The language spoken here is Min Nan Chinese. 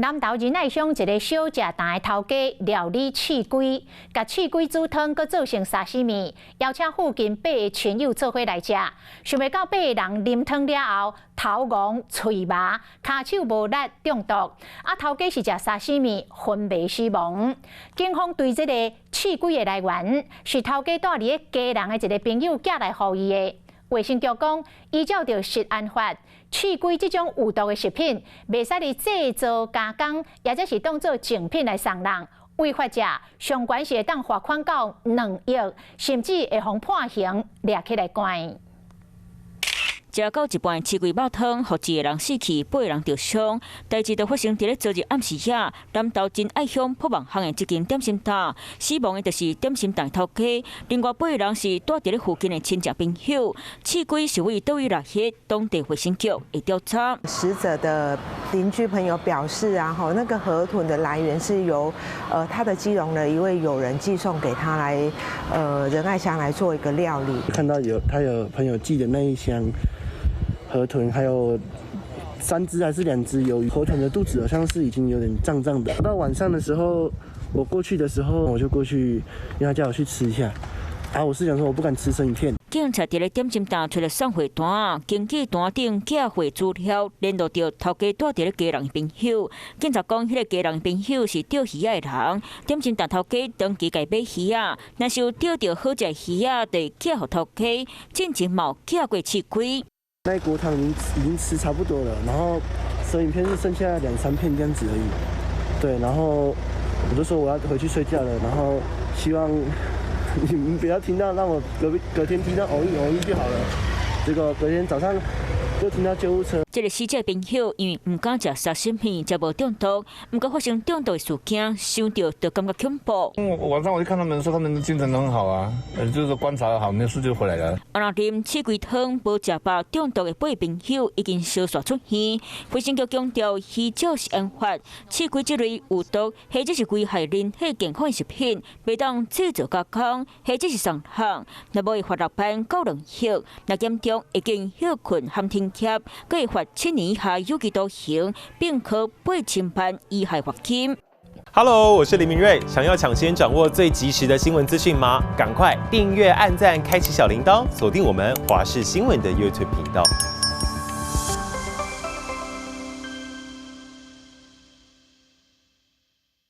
南投仁愛鄉一个小食檔的頭家料理刺蝟，共刺蝟煮湯，閣做成沙西米，邀請附近八个親友做伙來食。想袂到八个人啉湯了後，頭戇、喙麻、跤手無力中毒。啊，頭家是食沙西米昏迷死亡。警方追這个刺蝟的來源，是頭家住佇咧基隆的一个朋友寄來予伊的。衛生局講，依照著食安法，刺蝟這種有毒的食品，袂使佇製造加工，抑者是當做贈品來送人。違法者上懸是會當罰款到2億，甚至會予判刑掠起來關。食到一半刺蝟肉湯，予一个人死去，八个人著傷。代誌就發生佇咧昨日暗時仔，南投仁愛鄉朴網巷的這間點心檔，死亡的就是點心檔頭家，另外八个人是蹛佇咧附近的親戚朋友。刺蝟是佇佗位來的，當地衛生局會調查。死者的鄰居朋友表示啊，吼，那個河豚的來源是由他的基隆的一位友人寄送給他來，仁愛鄉來做一個料理。看到有他有朋友寄的那一箱河豚，還有三隻還是兩隻魷魚。河豚的肚子好像是已經有點脹脹的。到晚上的時候，我過去的時候，我就過去，因為他叫我去吃一下。啊，我是想說我不敢吃生魚片。警察佇咧點心檔揣著送貨單，根據單頂寄貨資料，聯絡著頭家蹛佇咧基隆朋友。警察講，彼个基隆朋友是釣魚仔的人，點心檔頭家長期共買魚仔，若是有釣著好食魚仔，就會寄予頭家。進前嘛有寄過刺蝟。那一鍋湯已經吃差不多了，然後生魚片是剩下兩三片這樣子而已。對，然後我就說我要回去睡覺了，然後希望你們不要聽到，讓我隔天聽到偶一偶一就好了。結果隔天早上就聽到救護車。這个死者朋友因為毋敢食沙西米，才無中毒。毋過發生中毒的事件，想著就感覺恐怖。晚上我就看他們說，他們精神都很好啊，就是觀察好，沒事就回來了。啊，若啉刺蝟湯無食飽中毒的八个朋友已經相紲出院。衛生局強調，虛照食安法，刺蝟這類有毒或者是危害人體健康的食品，袂當製造加工，或者是送人，若無會罰6萬到2億，若嚴重會經歇睏含停業，閣會罰7年以下有期徒刑，並科8000萬以下罰金。 Hello，我是林明瑞。想要搶先掌握最及時的新聞資訊嗎？趕快訂閱、按讚、開啟小鈴鐺，鎖定我們華視新聞的 YouTube 頻道。